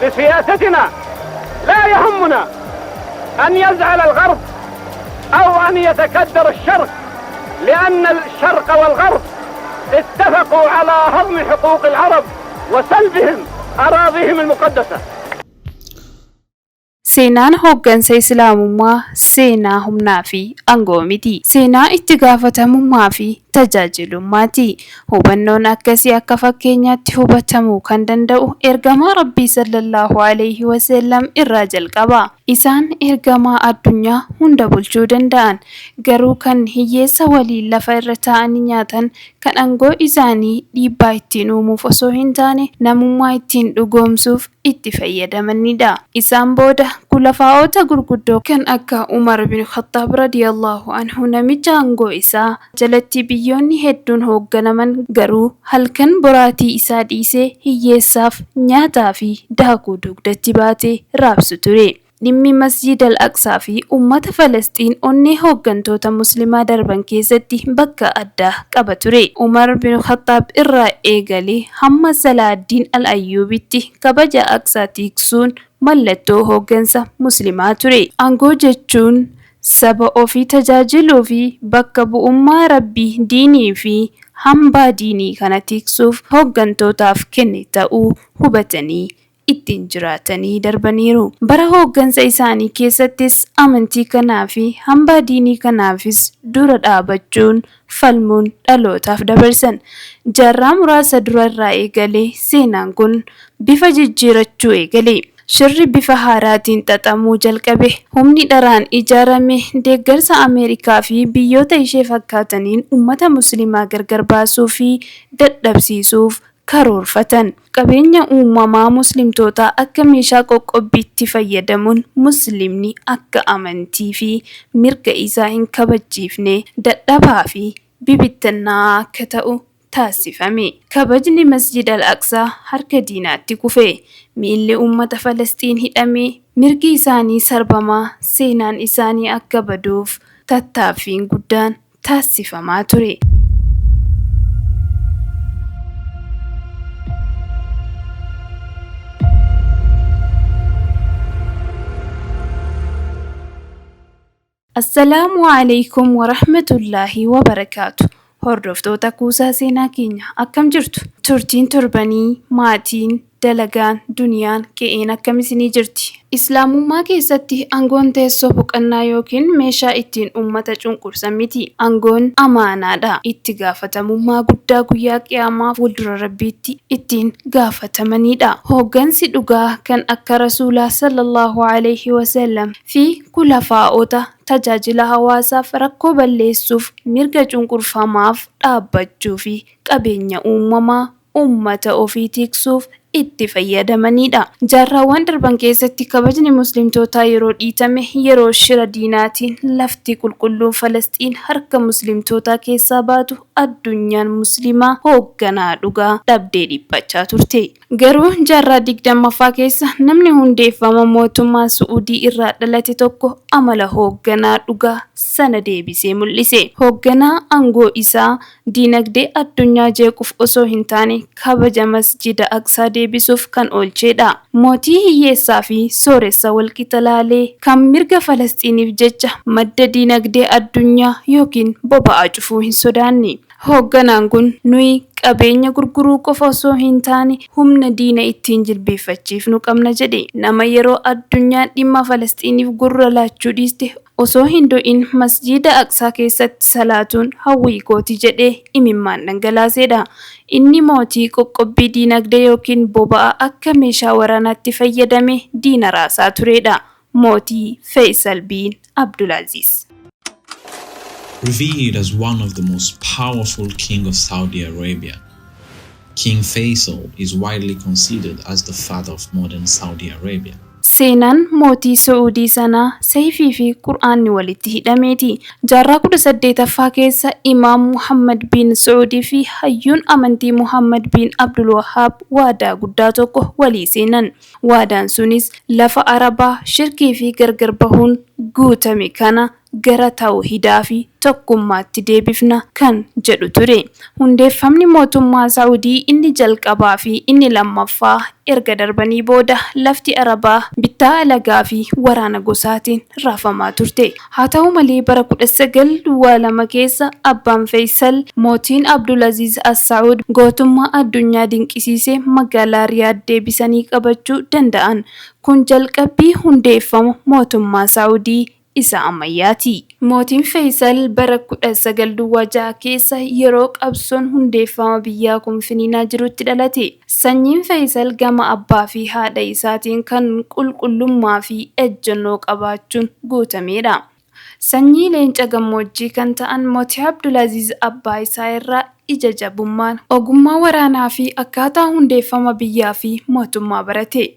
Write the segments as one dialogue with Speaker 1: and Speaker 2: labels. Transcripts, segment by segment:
Speaker 1: بسياستنا. لا يهمنا أن يزعل الغرب أو أن يتكدر الشرق، لأن الشرق والغرب اتفقوا على هضم حقوق العرب وسلبهم أراضيهم المقدسة.
Speaker 2: Seenaan hooggansa Islaamummaa seenaa humnaa fi aangoo miti. Seenaa itti gaafatamummaa fi tajaajilummaati. Hubannoon akkasii akka fakkeenyaatti hubatamuu kan danda'u ergamaa Rabbii sallallahu alaihi wasallam irraa jalqaba. Isaan ergamaa addunyaa hunda bulchuu danda'an, garuu kan hiyyeessa waliin lafa irra taa'anii nyaatan, kan aangoo isaanii dhiibbaa ittiin uumuuf osoo hin taane namummaa ittiin dhugoomsuuf itti fayyadamanidha. Isaan booda kulafaa'ota gurguddoo kan akka Umar bin Khattaab radiyallahu anhu, namicha aangoo isaa jalatti biyyoonni hedduun hoogganaman, garuu halkan boraatii isaa dhiisee hiyyeessaaf nyaataa fi daakuu dugdatti baatee raabsu ture. Dhimmi Masjid al-Aqsaa fi uummata Falasxiin onnee hooggantoota Muslimaa darban keessatti bakka addaa qaba ture. Umar bin Khattaab irraa eegalee hamma Salaaddiin al-Ayyuubitti kabaja Aqsaa tiksuun mallattoo hooggansa Muslimaa ture. Aangoo jechuun saba ofii tajaajiluu fi bakka bu'ummaa Rabbii diinii fi hambaa diinii kana tiksuuf hooggantootaaf kenne ta'uu hubatanii ittiin jiraatanii darbaniiru. Bara hooggansa isaanii keessattis amantii kanaa fi hambaa diinii kanaafis dura dhaabachuun falmuun dhalootaaf dabarsan. Jaarraa muraasa dura irraa eegalee seenaan kun bifa jijjiirachuu eegale. Shirri bifa haaraatiin xaxamuu jalqabe. Humni dharaan ijaarame deeggarsa Ameerikaa fi biyyoota ishee fakkaataniin uummata Muslimaa gargar baasuu fi dadhabsiisuuf karoorfatan. Qabeenya uumamaa Muslimtootaa akka meeshaa qoqqobbiitti fayyadamuun Muslimni akka amantii fi mirga isaa hin kabachiifne, dadhabaa fi bibittinnaa'aa akka ta'u taasifame. Kabajni Masjid al-Aqsaa harka diinaatti kufe. Miilli uummata Falasxiin hidhamee, mirgi isaanii sarbamaa, seenaan isaanii akka baduuf tattaaffiin guddaan taasifamaa ture. Assalaamu alaikum warahmatullaahi wabarakaatu. Hordoftoota kuusaa seenaa keenya, akkam jirtu? Turtiin torbanii, maatiin, dalagaan, duniyaan, qe'een akkam isinii jirti? Islaamummaa keessatti aangoon teessoo boqonnaa yookiin meeshaa ittiin uummata cunqursan miti. Aangoon amaanaadha. Itti gaafatamummaa guddaa guyyaa qiyaamaa fuuldura Rabbiitti ittiin gaafatamanidha. Hooggansi dhugaa kan akka Rasuulaa sallallahu alaihi wasallam fi kulafaa'ota tajaajila hawaasaaf, rakkoo balleessuuf, mirga cunqurfamaaf dhaabbachuu fi qabeenya uumamaa uummata ofii tiksuuf itti fayyadamanidha. Jaarraawwan darban keessatti kabajni Muslimtootaa yeroo dhiitame, yeroo shira diinaatiin lafti qulqulluun Falasxiin harka Muslimtootaa keessaa baatu, addunyaan Muslimaa hoogganaa dhugaa dhabdee dhiphachaa turte. Garuu jaarraa 20ffaa keessa namni hundeeffama mootummaa Su'uudii irraa dhalate tokko amala hoogganaa dhugaa sana deebisee mul'ise. Hoogganaa aangoo isaa diinagdee addunyaa jeequuf osoo hin taane kabaja Masjida Aqsaa deebisuuf kan oolchedha. Mootii hiyyeessaa fi sooressa walqixa laalee, kan mirga Falasxiiniif jecha madda diinagdee addunyaa yookiin boba'aa cufuu hin sodaanne. Hoogganaan kun nuyi qabeenya gurguruu qofa osoo hin taane humna diina ittiin jilbeeffachiifnu qabna jedhe. Nama yeroo addunyaan dhimma Falasxiiniif gurra laachuu dhiiste, osoo hin du'in Masjiida Aqsaa keessatti salaatuun hawwii kooti jedhee imimmaan dhangalaasedha. Inni mootii qoqqobbii diinagdee yookiin boba'aa akka meeshaa waraanaatti fayyadame diina raasaa turedha. Mootii Faisal bin Abdulaziz.
Speaker 3: Revered as one of the most powerful king of Saudi Arabia, King Faisal is widely considered as the father of modern Saudi Arabia.
Speaker 2: Seenaan mootii Su'uudii sanaa sayfii fi Qur'aanni walitti hidhameeti. Jaarraa 18ffaa keessa Imaam Muhammad bin Su'uudii fi hayyuun amantii Muhammad bin Abdul Wahhaab waadaa guddaa tokko walii seenan. Waadaan sunis lafa Arabaa shirkii fi gargar bahuun guutame kana gara tawhidaa fi tokkummaatti deebifna kan jedhu ture. Hundeeffamni mootummaa Sa'udii inni jalqabaa fi inni lammaffaa erga darbanii booda lafti Arabaa bittaa alagaa fi waraana gosaatiin raafamaa turte. Haa ta'u malee bara 1902 keessa abbaan Feeysal mootiin Abdulaziz As-Sa'ud gootummaa addunyaa dinqisiise magaalaa Riyaad deebisanii qabachuu danda'an. Kun jalqabbii hundeeffama mootummaa Sa'udii isa ammayyaati. Mootiin Feeysal bara 1906 keessa yeroo qabsoon hundeeffama biyyaa kun finiinaa jirutti dhalate. Sanyiin Feeysal gama abbaa fi haadha isaatiin kan qulqullummaa fi ejjennoo qabaachuun guutameedha. Sanyii leenca gammoojjii kan ta'an Mootii Abdulaziz abbaa isaa irraa ija jabummaan, ogummaa waraanaa fi akkaataa hundeeffama biyyaa fi mootummaa barate.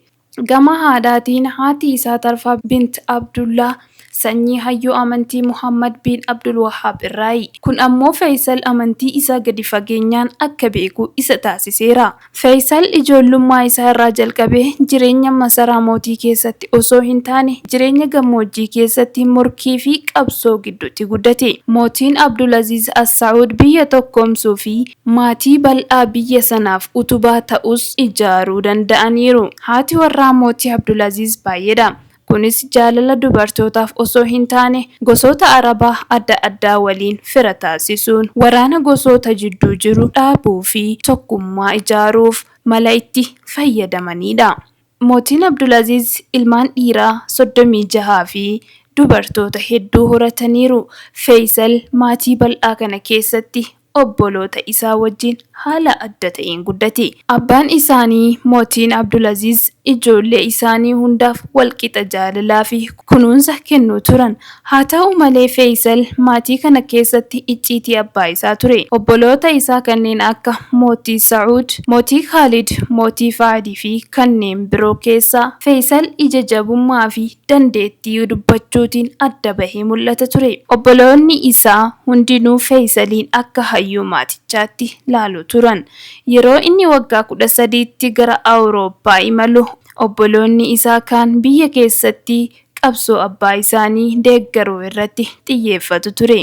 Speaker 2: Gama haadhaatiin haati isaa Tarfaa bint Abdullaah sanyii hayyuu amantii Muhammad bin Abdul Wahhaab irraayi. Kun ammoo Feeysal amantii isaa gadi fageenyaan akka beeku isa taasiseera. Feeysal ijoollummaa isaa irraa jalqabee jireenya masaraa mootii keessatti osoo hin taane jireenya gammoojjii keessatti morkii fi qabsoo gidduutti guddate. Mootiin Abdulaziz As-Sa'ud biyya tokkoomsuu fi maatii bal'aa biyya sanaaf utubaa ta'us ijaaruu danda'aniiru. Haati warraa mootii Abdulaziz baay'eedha. Kunis jaalala dubartootaaf osoo hin taane gosoota Arabaa adda addaa waliin fira taasisuun waraana gosoota jidduu jiru dhaabuu fi tokkummaa ijaaruuf mala itti fayyadamaniidha. Mootiin Abdulaziz ilmaan dhiiraa 36 fi dubartoota hedduu horataniiru. Feeysal maatii bal'aa kana keessatti obboloota isaa wajjin haala adda ta'een guddate. Abbaan isaanii mootiin Abdulaziz ijoollee isaanii hundaaf walqixa jaalalaa fi kunuunsa kennuu turan. Haa ta'u malee Feeysal maatii kana keessatti icciitii abbaa isaa ture. Obboloota isaa kanneen akka mootii Sa'ud, mootii Khaalid, mootii Fahd fi kanneen biroo keessaa Feeysal ija jabummaa fi dandeettii dubbachuutiin adda bahee mul'ata ture. Obboloonni isaa hundinuu Feeysaliin akka hayyuu maatichaatti laalu turan. Yeroo inni waggaa 13tti gara Awurooppaa imalu obboloonni isaa kaan biyya keessatti qabsoo abbaa isaanii deeggaruu irratti xiyyeeffatu ture.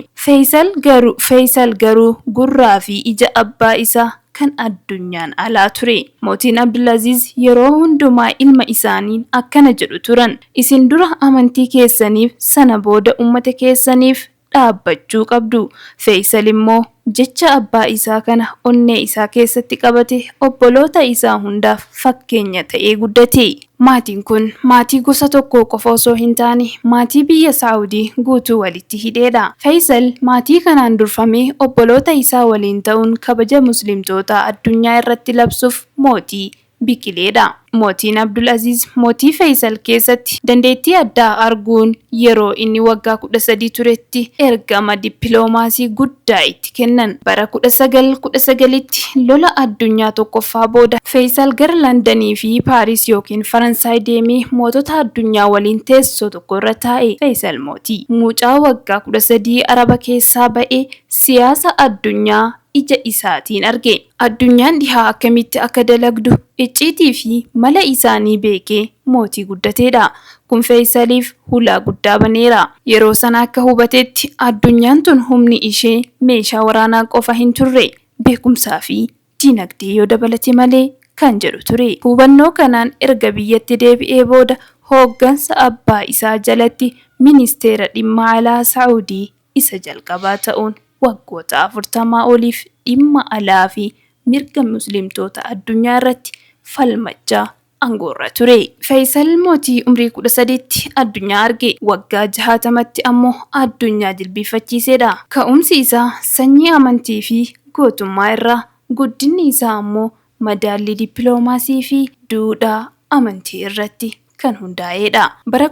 Speaker 2: Feeysal garuu gurraa fi ija abbaa isaa kan addunyaan alaa ture. Mootiin Abdulaziz yeroo hundumaa ilma isaaniin akkana jedhu turan. Isin dura amantii keessaniif sana booda ummata keessaniif dhaabbachuu qabdu. Feeysal immoo jecha abbaa isaa kana onnee isaa keessatti qabate obboloota isaa hundaaf fakkeenya ta'ee guddate. Maatiin kun maatii gosa tokkoo qofa osoo hin taane maatii biyya Saa'udii guutuu walitti hidheedha. Feeysal maatii kanaan durfamee obboloota isaa waliin ta'uun kabaja muslimtootaa addunyaa irratti labsuuf mootii biqileedha. Mootiin Abdul Aziz mootii Feeysal keessatti dandeettii addaa arguun yeroo inni waggaa 13 turetti ergama dippiloomaasii guddaa itti kennan. Bara 1919tti lola addunyaa tokkoffaa booda Feeysal gara Landanii fi Paaris yookiin Faransaay deemee mootota addunyaa waliin teessoo tokko irra taa'e. Feeysal mootii mucaa waggaa 13 Araba keessaa ba'ee siyaasa addunyaa ija isaatiin arge. Addunyaan dhihaa akkamitti akka dalagdu icciitii fi mala isaanii beekee mootii guddateedha. Kun Feeysaliif hulaa guddaa baneera. Yeroo sana akka hubatetti addunyaan tun humni ishee meeshaa waraanaa qofa hin turre, beekumsaa fi dinagdee yoo dabalate malee kan jedhu ture. Hubannoo kanaan erga biyyatti deebi'ee booda hooggansa abbaa isaa jalatti ministeera dhimma alaa Saa'udii isa jalqabaa ta'uun waggoota 40 oliif dhimma alaa fi mirga muslimtoota addunyaa irratti falmachaa aangoorra ture. Feeysal mootii umrii 13tti addunyaa arge. Waggaa 60tti ammoo addunyaa jilbiiffachiiseedha. Ka'umsi isaa sanyii amantii fi gootummaa irraa, guddinni isaa ammoo madaallii dippiloomaasii fi duudhaa amantii irratti kan hundaa'eedha. Bara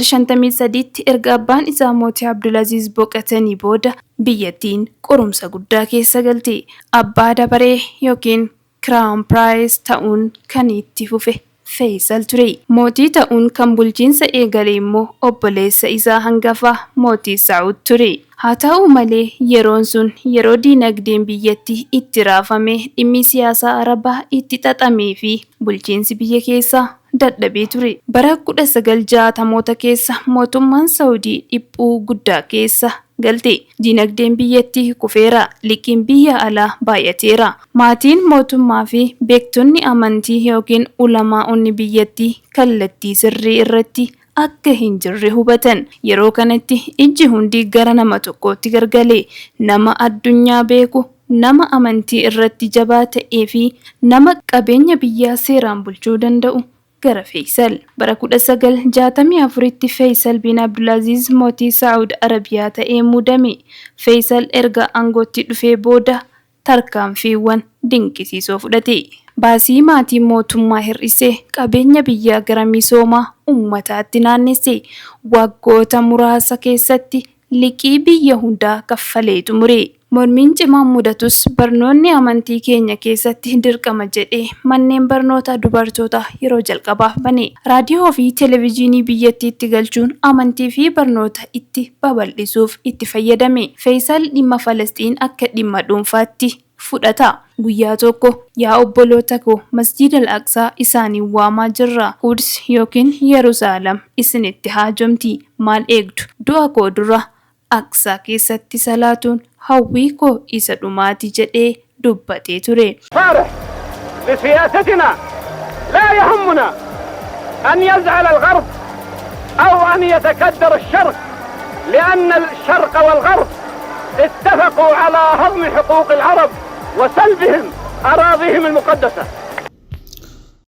Speaker 2: 1953tti erga abbaan isaa mootii Abdulaziz boqotanii booda biyyattiin qorumsa guddaa keessa galte. Abbaa dabaree yookiin Crown Prince ta'uun kan itti fufe Feeysal ture. Mootii ta'uun kan bulchiinsa eegale immoo obboleessa isaa hangafaa mootii Saa'ud ture. Haa ta'u malee yeroon sun yeroo diinagdeen biyyattii itti raafame, dhimmi siyaasaa Arabaa itti xaxamee fi bulchiinsi biyya keessaa dadhabee ture. Bara 1960moota keessa mootummaan Saawudii dhiphuu guddaa keessa galte. Dinagdeen biyyattii kufeera. Liqiin biyya alaa baay'ateera. Maatiin mootummaa fi beektonni amantii yookiin ulamaa'onni biyyattii kallattii sirrii irratti akka hin jirre hubatan. Yeroo kanatti ijji hundi gara nama tokkootti gargale. Nama addunyaa beeku, nama amantii irratti jabaa ta'ee fi nama qabeenya biyyaa seeraan bulchuu danda'u gara Feeysal. Bara 1964tti Feeysal bin Abdulaziz mootii Saa'ud Arabiyaa ta'ee muudame. Feeysal erga aangootti dhufee booda tarkaanfiiwwan dinqisiisoo fudhate. Baasii maatii mootummaa hir'isee qabeenya biyyaa gara misooma uummataatti naannesse. Waggoota muraasa keessatti liqii biyya hundaa kaffalee xumure. Mormiin cimaan mudatus barnoonni amantii keenya keessatti dirqama jedhee manneen barnoota dubartootaa yeroo jalqabaaf bane. Raadiyoo fi televezyiinii biyyattiitti galchuun amantii fi barnoota itti babal'isuuf itti fayyadame. Feesal dhimma Falasxiin akka dhimma dhuunfaatti fudhata. Guyyaa tokko yaa obboloota koo Masjiid al-Aqsaa isaanii waamaa jirra. Quds yookiin Yerusaalem isinitti haajomti. Maal eegdu? Du'a koo dura Aqsaa keessatti salaatuun hawwii koo isa dhumaati jedhee dubbatee ture.
Speaker 1: صالح لسياستنا لا يهمنا أن يزعل الغرب أو أن يتكدر الشرق لأن الشرق والغرب اتفقوا على هضم حقوق العرب وسلبهم أراضيهم المقدسة.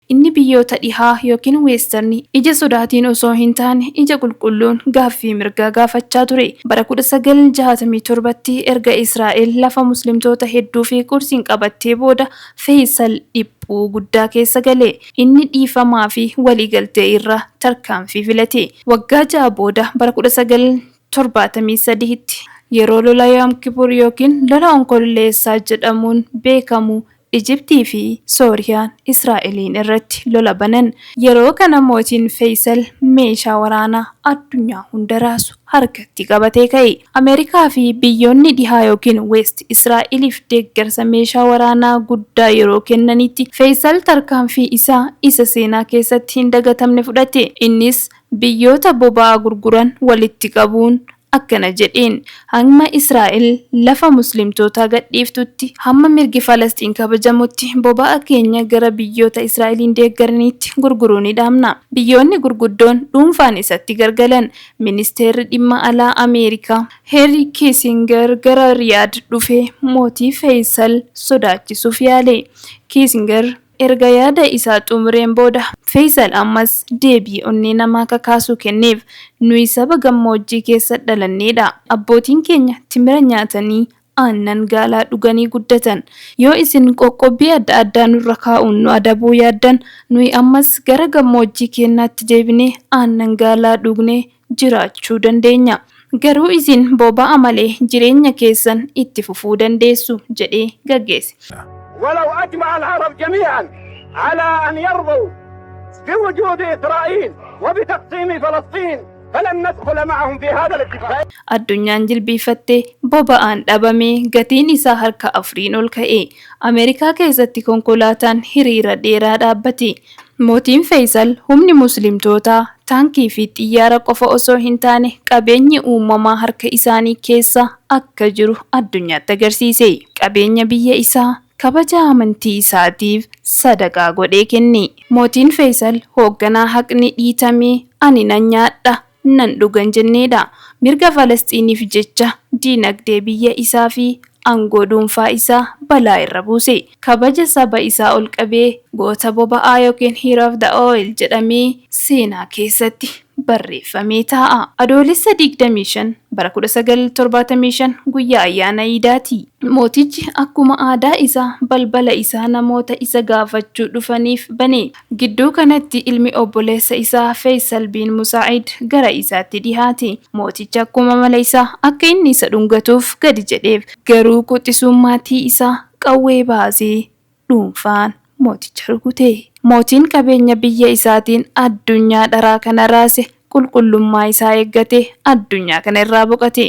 Speaker 2: Inni biyyoota dhihaa yookiin Western ija sodaatiin osoo hin taane ija qulqulluun gaaffii mirgaa gaafachaa ture. Bara 1967tti erga Israa'el lafa muslimtoota hedduu fi Qudsiin qabattee booda Feesal dhiphuu guddaa keessa gale. Inni dhiifamaa fi waliigaltee irra tarkaanfii filate. Waggaa 6 booda bara 1973tti yeroo lola Yom Kippur yookiin lola Onkololeessaa jedhamuun beekamu Ijiptii fi Sooriyaan Israa'eliin irratti lola banan. Yeroo kana mootiin Feesal meeshaa waraanaa addunyaa hunda raasu harkatti qabatee ka'e. Ameerikaa fi biyyoonni dhihaa yookiin West Israa'eliif deeggarsa meeshaa waraanaa guddaa yeroo kennanitti Feesal tarkaanfii isaa isa seenaa keessatti hin dagatamne fudhate. Innis biyyoota boba'aa gurguran walitti qabuun akkana jedheen: hamma Israa'el lafa muslimtootaa gadhiiftutti, hamma mirgi Falasxiin kabajamutti boba'a keenya gara biyyoota Israa'eliin deeggaraniitti gurguruu ni dhaabna. Biyyoonni gurguddoon dhuunfaan isatti gargalan. Ministeerri dhimma alaa Ameerikaa Henry Kissinger gara Riyaad dhufee mootii Faisal sodaachisuuf yaale. Kissinger erga yaada isaa xumureen booda Faisal ammas deebii onnee namaa kakaasu kenneef. Nuyi saba gammoojjii keessa dhalanneedha. Abbootiin keenya timira nyaatanii aannan gaalaa dhuganii guddatan. Yoo isin qoqqobbii adda addaa nurra kaa'uun nu adabuu yaaddan, nuyi ammas gara gammoojjii keenyaatti deebinee aannan gaalaa dhugnee jiraachuu dandeenya. Garuu isin boba'a malee jireenya keessan itti fufuu dandeessu jedhee gaggeesse.
Speaker 1: ولو أجمع العرب جميعا على أن يرضوا بوجود إسرائيل وبتقسيم فلسطين فلن ندخل معهم في هذا الاتفاق.
Speaker 2: Addunyaan jilbiifattee boba'aan dhabamee gatiin isaa harka afuriin ol ka'e. Ameerikaa keessatti konkolaataan hiriira dheeraa dhaabbate. Mootiin Faisal humni muslimtootaa taankii fi xiyyaara qofa osoo hin taane qabeenyi uumamaa harka isaanii keessa akka jiru addunyaatti agarsiise. Qabeenya biyya isaa kabaja amantii isaatiif sadaqaa godhee kenne. Mootiin Faisal hoogganaa haqni dhiitamee ani nan nyaadha nan dhugan jenneedha. Mirga Falasxiiniif jecha diinagdee biyya isaa fi aangoo dhuunfaa isaa balaa irra buuse. Kabaja saba isaa ol qabee goota boba'aa yookiin Hero of the Oil jedhamee seenaa keessatti barreeffamee taa'a. Adoolessa 25 bara 1975 guyyaa ayyaana Iidaati. Mootichi akkuma aadaa isaa balbala isaa namoota isa gaafachuu dhufaniif bane. Gidduu kanatti ilmi obboleessa isaa Faisal bin Musaa'id gara isaatti dhihaate. Mootichi akkuma mala isaa akka inni isa dhungatuuf gadi jedheef. Garuu quxisuun maatii isaa qawwee baasee dhuunfaan mooticha rukute. Mootiin qabeenya biyya isaatiin addunyaa dharaa kana raase. qulqullummaa isaa eeggate addunyaa kana irraa boqate.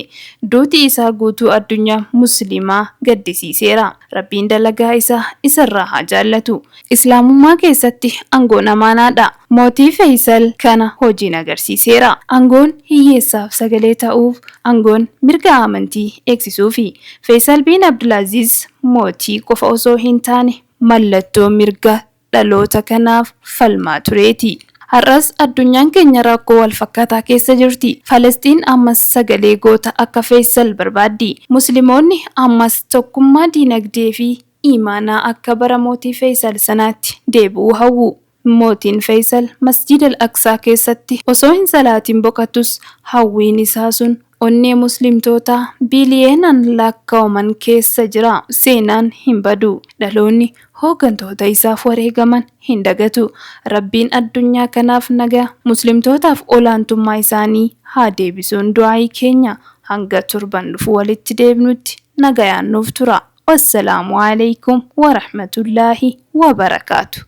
Speaker 2: Duuti isaa guutuu addunyaa Muslimaa gaddisiiseera. Rabbiin dalagaa isaa isarraa haa jaallatu. Islaamummaa keessatti angoon amaanaadha. Mootii Feeysal kana hojiin agarsiiseera. Angoon hiyyeessaaf sagalee ta'uuf, angoon mirga amantii eegsisuufi. Feeysal bin Abdulaziz mootii qofa osoo hin taane mallattoo mirga dhaloota kanaaf falmaa tureeti. Har'as addunyaan keenya rakkoo wal fakkaataa keessa jirti. Falasxiin ammas sagalee goota akka Feeysal barbaaddi. Muslimoonni ammas tokkummaa diinagdee fi iimaanaa akka bara mootii Feeysal sanaatti deebi'uu hawwu. Mootiin Feeysal Masjiid Al-Aqsaa keessatti osoo hin salaatin boqatus hawwiin isaa sun onnee Muslimtootaa biiliyeenaan lakkaawaman keessa jira. Seenaan hin badu. Dhaloonni hooggantoota isaaf wareegaman hin dagatu. Rabbiin addunyaa kanaaf nagaa, Muslimtootaaf olaantummaa isaanii haa deebisuun du'aa'ii keenya. Hanga turban dhufu walitti deebinutti nagayaan nuuf turaa. Wassalaamu Aleykum Warahmatullaahi Wabarakaatu.